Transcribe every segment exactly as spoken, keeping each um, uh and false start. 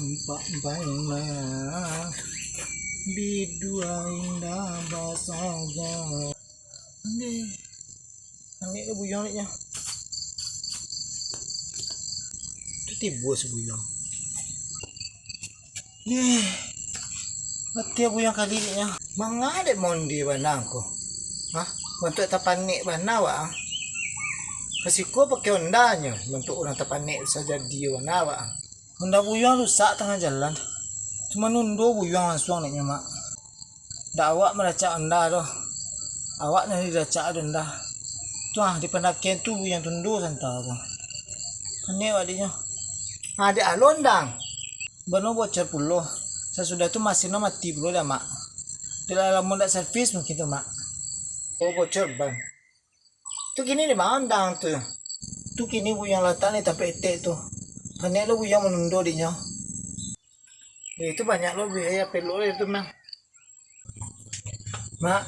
Nampak bana, biduo indak basaga. Deh, ambiak lo buyuang dek nyo. Tu tibo si buyuang. Deh, mati buyuang kali dek nyo. Manga dek mondi bana ko? Hah? Bantuak tapanek bana wak, ah. Ka siko pakai onda nyo, bantuak urang tapanek sajadi bana wak, ah. Onda buyuang rusak tangah jalan. Cuma nundo buyuang lansuang dek nyo, Mak. Dak awak maracak onda doh. Awak nan diracak ado onda. Tu ah, di pandakian tu buyuang tundo santa tu. Panek awak dek nyo. Ah, dek alo ondang. Bano bocor pulo. Sasudah tu masin no mati pulo dah, Mak. Dek lah lamo dak servis mungkin tu, Mak. Oh, bocor ban. Tu kini di ma ondang tu? Tu kini buyuang latak ni tampek etek tu. Panek lo buyuang manundo dek nyo. Eh, itu banyak lo biaya pelok lo itu, Mang. Mak,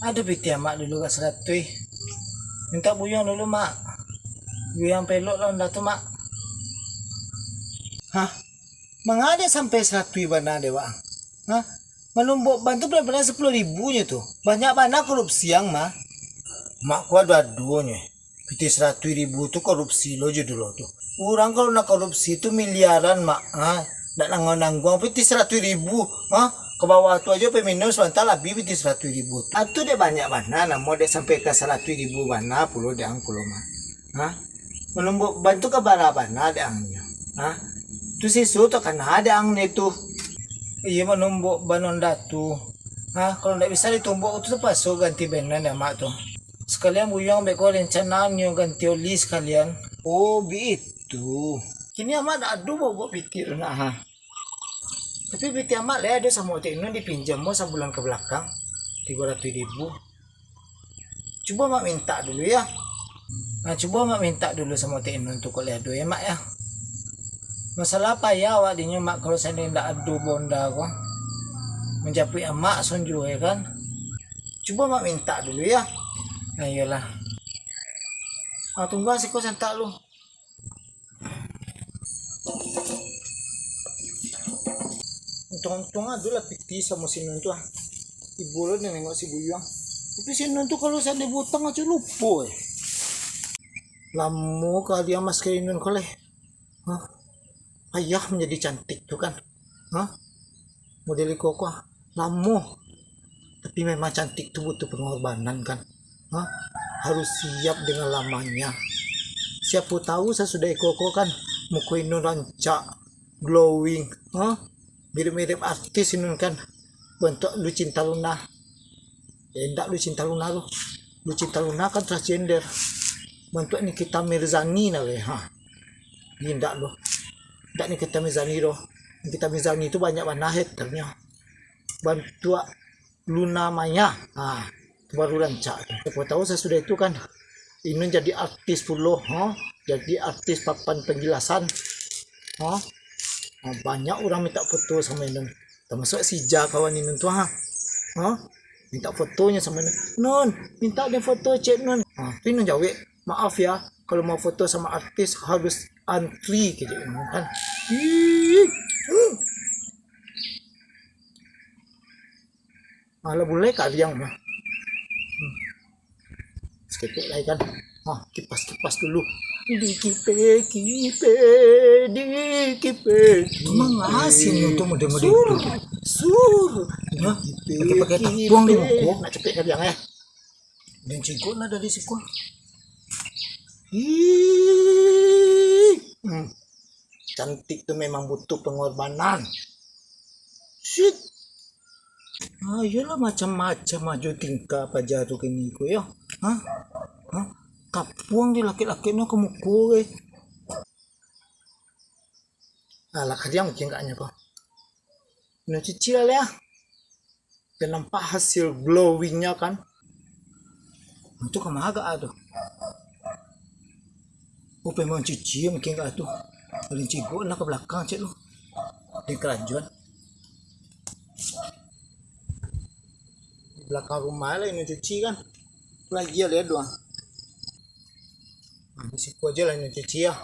ado pitih amak dulu ka saratuih. Mintak buyuang dulu, Mak. Buyuang pelok lah onda tu, Mak. Hah? Manga dek sampai saratuih bana dek wak? Hah? Manumbok ban tu bana-bana sapuluah ribu nyo tu. Banyak bana korupsi ang mah. Mak ko ado-adonyo. Pitih saratuih ribu tu korupsi lo jo dulu tu. Urang kalau nak korupsi tu miliaran, Mak. Ha? Nak nangguang-nangguang pitih saratuih ribu. Ha? Ka bawah tu ajo pai minum sabanta labiah pitih saratuih ribu tu. Atu dek banyak bana, namo dek sampai ka saratuih ribu bana pulo dek ang pulo, Mak. Ha? Manumbok ban tu ka bara bana dek ang nyo. Ha? Tu siso takana dek ang dek tu. Iyo, manumbok ban onda tu. Ha, kalau ndak bisa ditumbok tu tapaso ganti bana dek amak tu. Sakalian buyuang beko rencana nyo ganti oli sakalian. Oh, bitu. Kini amak dak ado bobok pitih tu nak, ha. Tapi pitih amak lai ado samo Tek Nun dipinjam mo sabulan ka balakang, tigo ratuih ribu. Cubo mak mintak dulu, yo. Nah, cubo mak mintak dulu samo Tek Nun tu, kok lai ado, yo, Mak, yo. Masalah payah awak dinyo, Mak, kalau seandai ndak ado bonda ko. Manjapuik amak sonjo, yo kan. Cubo mak mintak dulu, yo. Nah, iyolah. Ah, tunggu ah siko santak lu. Untuang-untuang ado lah pitih samo si Nun tu, ah. Ibo lo nengok si Buyuang. Tapi si Nun tu kalau seandai bautang, acok lupo, eh. Lamo kali amas ka Inun ko leh. Hah? Payah manjadi cantik tu kan. Hah? Model iko ko, ah. Lamo. Tapi memang cantik tu butuh pengorbanan kan. Hah? Harus siap dengan lamanya. Siapo tahu sasudah iko ko kan, muko Inun rancak, glowing. Hah? Mirip-mirip artis Inun kan. Bantuak Lucinta Luna. Eh, indak Lucinta Luna tu. Lucinta Luna kan transgender. Bantuak Nikita Mirzani nah, weh. Ha. Indak doh. Indak Nikita Mirzani doh. Nikita Mirzani tu banyak bana haternyo. Bantuak Luna Maya. Ha, tu baru rancak tu. Siapo tahu sasudah itu kan, Inun jadi artis pulo, ha? Jadi artis papan penjelasan. Ha? Ha, banyak urang minta foto samo Inun. Tamasuak si Ija kawan Inun tu, ha. Ha? Minta fotonyo samo Inun. "Nun, minta den foto ciek, Nun." Ha, tu Inun jawek, "Maaf ya, kalau mau foto sama artis harus antri," kecek Inun kan. Ih. Hmm. Alah, bulai kaliang mah. Hmm. Saketek lai kan. Ha, kipas-kipas dulu. Dikipe-kipe, dikipe. Manga si Inun tu model-model sur, tu? Sur. Hah? Pakai-pakai tapuang di muko. Nak capek kaliang, eh. Den cigok lah dari siko. Ih. Hmm. Cantik tu memang butuh pengorbanan. Shit. Ah, iyolah, macam-macam ajo tingkah paja tu kini ko, yo. Hah? Hah? Tapuang dilakek-lakek no ka muko, eh. Alah, kadiang mungkin agaknyo ko. Nah, cuci lah, leh, ah. Dah nampak hasil glowingnya kan? Itu ka ma agak ah tu. Oh, memang cuci mungkin agak tu. Paling cigok lah ka balakang cek lu. Di kerajuan. Di balakang rumah lah ini cuci kan. Lagi ya lihat doang. Nah, di situ aja lah ini cuci ya.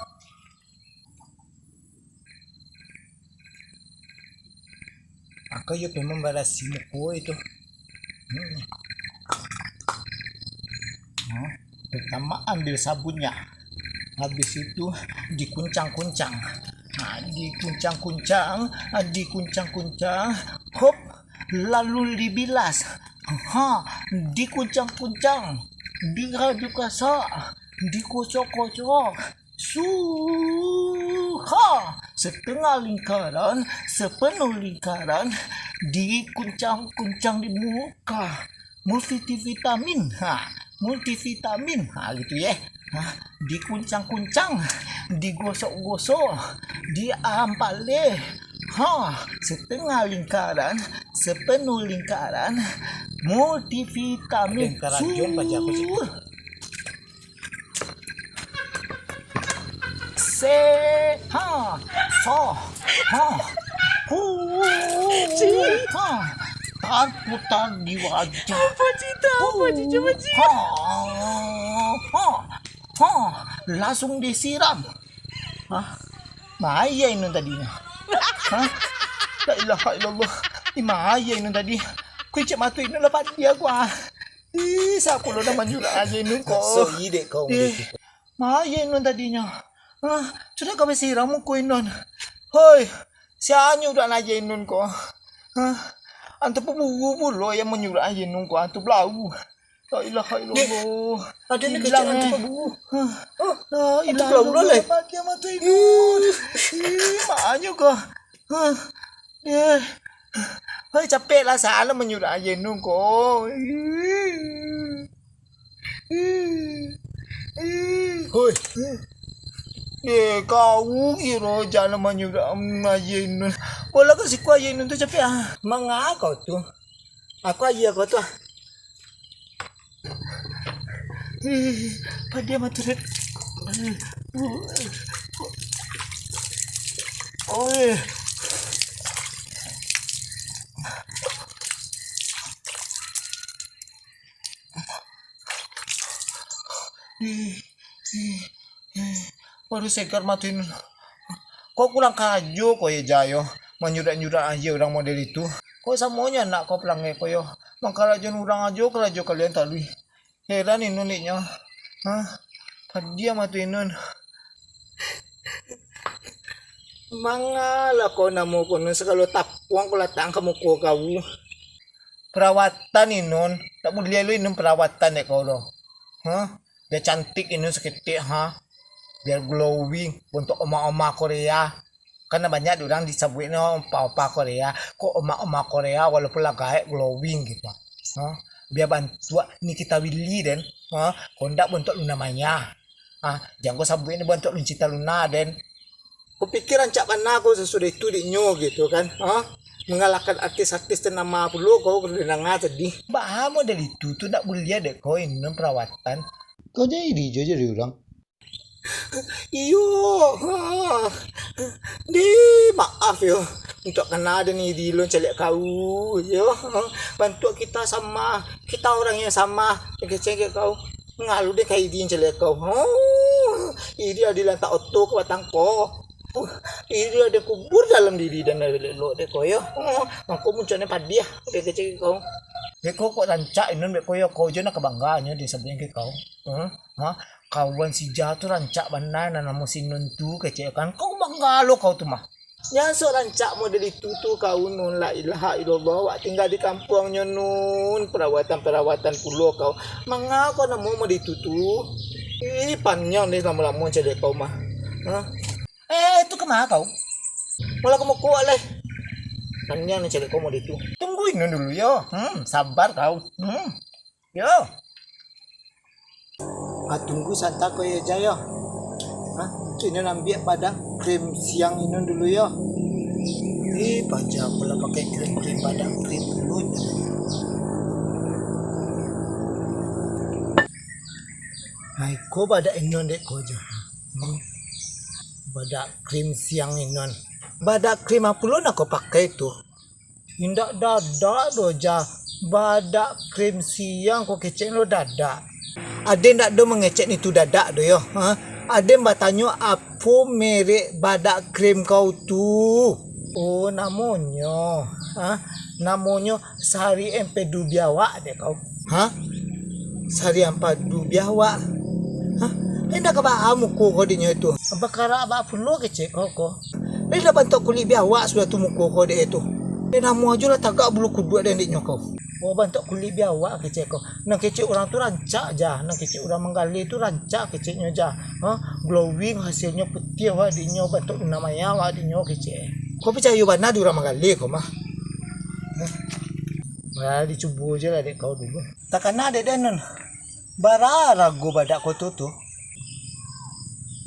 Mako iyo pai mambarasiah muko itu. Hmm. Hmm. Pertama ambil sabunnya. Habis itu dikuncang-kuncang. Nah, dikuncang-kuncang, dikuncang-kuncang. Hop, lalu dibilas. Ha, dikuncang-kuncang, diaduk kasar, dikocok-kocok. Suha, setengah lingkaran, sepenuh lingkaran, dikuncang-kuncang di muka. Multivitamin, ha, multivitamin, ha, gitu ya. Ha, dikuncang-kuncang, digosok-gosok, diampaleh. Ha, setengah lingkaran, sepenuh lingkaran, multivitamin. Lingkaran John, paja aku sih. Sur. Se, ha, so, ha, hu, ha. Tarputar di wajah. Apa cerita? Apa cerita, Hu, Pak Cik? Ha, ha, ha. Langsung disiram. Hah? Ma aia inun tadinyo? Hah? La ilaha illallah. Di ma aia inun tadi? Kuncik mato inun lah padiah ko, ah. Ih, sia pulo nan manyurak aia inun ko? Sorry, dek kau. Ih, ma aia inun tadinyo? Hah? Sudah ka basiram muko inun. Hoi, sia nyurak aia inun ko? Hah? Antu paburu pulo yang manyurak aia inun ko, antu balau. La ilaha illallah. Deh, ado ni kecek antu paburu. Hah? Oh, la ilaha illallah, leh. Mati, mati. Ih, ma nyo ko. Hah? Eh. Hoi, capek lah, salah manyurak aia inun ko. Hoi. Eh, kau kiro jalan manyurak aia inun. Bola ka siko aia inun tu capek, ah. Manga kau tu? Aku aia kau tu, ah. Ih, padiah mato, Red. Oi. Ih, ih, ih. Baru segar mato inun. Kok kurang karajo ko yo, Jayo, manyurak-nyurak aia urang model itu. Kok samonyo anak ko palanggai ko yo, mangkarajoan urang ajo karajo kalian taluih. Heran inun dek nyo. Hah? Padiah mato inun. Mangalah ko namo ko nun, sagalo tapuang ko latak ka muko kau. Perawatan inun, tak buliah lo inun perawatan dek kau doh. Hah? Biar cantik inun saketek, ha? Biar glowing, bontuak oma-oma Korea. Kan banyak dek urang disabuiknyo opa-opa Korea. Kok oma-oma Korea walaupun lah gaek glowing gitu. Ha? Biar bantuak Nikita Willy den. Ha? Kok ndak bontuak Luna Maya. Ha? Jan ko sabuiknyo bontuak Luncita Luna den. Kupikir rancak bana ko sasudah itu dek nyo gitu kan. Ha? Mangalahkan artis-artis ternama pulo ko didanga tadi. Baa model itu tu ndak buliah dek ko inun perawatan. Kau jadi jo jadi urang. Iyo, ha. Di, maaf yo. Untuak kana den iri lo caliak kau, yo. Bantuak kita sama, kita orang yang sama, cengkek-cengkek kau. Ngalu deh ka iri caliak kau. Oh, iri lah dilantak oto ka batang ko. Uh, iri lah dikubur dalam diri den elok-elok dek ko yo. Oh, mangko muncuaknyo padiah, cengkek-cengkek kau. Dek ko kok rancak inun dek ko yo, kau jo nak kabanggaannyo disabuiknyo ka kau. Huh? Ha? Kawan si Ja tu rancak bana nan namo si Nun tu, kecek kan. Kau bangga lo kau tu mah. Jan sok rancak model itu tu kau Nun, la ilaha illallah, wak tingga di kampuang nyo Nun, perawatan-perawatan pulo kau. Manga kau namo model itu tu? Ih, paniang deh lamo-lamo caliak kau mah. Hah? Eh, tu kama kau? Malah kau mokok leh. Paniang ni caliak kau model itu. Tunggu inun dulu yo. Hmm, sabar kau. Hmm. Yo. Ah, tunggu santa ko yo, Jayo. Hah? Tu inun ambiak badak krim siang inun dulu yo. Eh, paja pula pakai krim-krim, badak krim dulu. Nah, iko badak inun dek ko jo. Hmm. Badak krim siang inun. Badak krim apo lo nak ko pakai tu? Indak dadak doh, Ja. Badak krim siang ko kecek lo dadak. Aden ndak do mangecek nitu dadak do yo, ha? Aden batanyo apo merek badak krim kau tu? Oh, namonyo, ha? Namonyo sari empedu biawak dek kau. Ha? Sari ampadu biawak? Ha? Indak ka baa muko kau dek nyo itu? Bakarak baa pulo kecek kau ko. Indak bantuak kulik biawak sudah tu muko kau dek itu. Dek namo ajo lah tagak bulu kuduak dek nyo kau. Oh, bantuak kulik biawak kecek kau. Nan kecek urang tu rancak ja, nan kecek urang manggaleh tu rancak keceknyo ja. Ha? Glowing hasilnyo putiah awak dinyo, bantuak luna maya awak dinyo kecek. Kau picayo bana di urang manggaleh kau mah. Nah, dicubo je lah dek kau dulu. Takana dek den nun. Bara rago badak kau tu tu?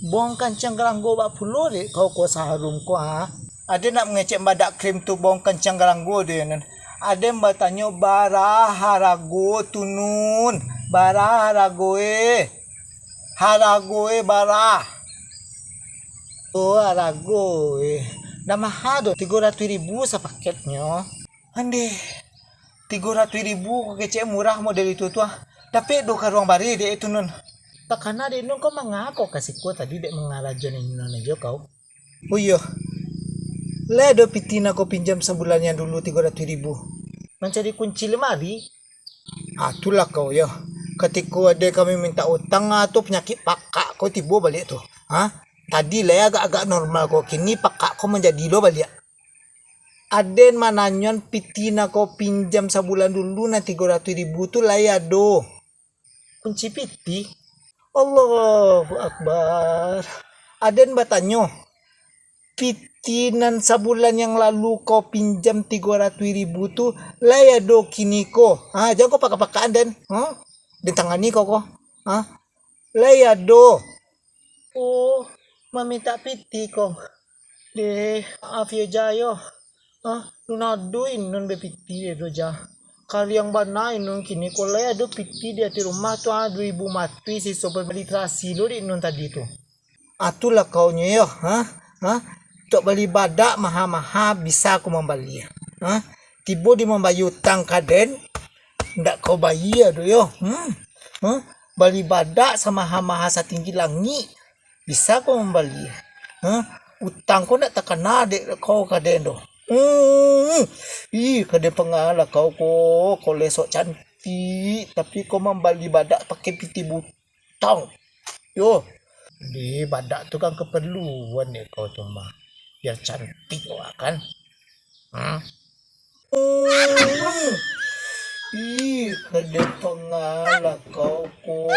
Bong kancang galanggo bak pulo dek kau ko saharum ko ha. Aden nak mangecek badak krim tu bong kancang galanggo dek nun. Aden batanyo bara harago tu nun. Bara harago e. Harago e bara. Oh, harago e. Dah maha tu, tigo ratuih ribu sapaketnyo. Andeh, tigo ratuih ribu ko kecek murah model itu tu ah. Dapek do karuang bareh dek itu nun. Takana dek nun ko manga ko ka siko tadi dek mangarajo inun ajo kau. Oh iyo. Lai ado piti nan kau pinjam sabulan yang dulu tigo ratuih ribu? Mancari kunci lemari. Ah, itulah kau yo. Katiko ade kami minta utang ah, tu panyakik pakak kau tibo baliak tu. Ha? Tadi lai agak-agak normal kau, kini pakak kau manjadi lo baliak. Aden mananyoan piti nan kau pinjam sabulan dulu nan tigo ratuih ribu tu lai ado. Kunci piti? Allahu Akbar. Aden batanyo, piti nan sabulan yang lalu kau pinjam tigo ratuih ribu tu lai ado kini ko? Ha, jan kau pakak-pakak-an den. Ha? Den tangani kau ko. Ha? Lai ado. Oh, mamintak piti ko. Deh, maaf yo, Ja, yo. Ah, lun ado inun bapiti deh tu, Ja. Kaliang bana inun kini ko, lai ado piti di ateh rumah tu, ah, duo ribu matuih siso bali tarasi lo dek inun tadi tu. Ah, tu lah kau nyo yo, ha? Ha? Untuak bali badak maha-maha bisa ko mambali, ha? Tibo di mambayia utang ka den, ndak kau bayia tu yo, hmm? Ha? Bali badak samaha-maha satinggi langik, bisa ko mambali? Ha? Utang ko ndak takana dek kau ka den doh. Hmm. Ih, ka den pangalah kau ko, kau lai sok cantik, tapi kau mambali badak pakai piti butang. Yo. Di badak tu kan kaparluan dek kau tu mah. Biar cantik awak kan. Hmm. Hmm. Ih, ka den pangalah kau ko.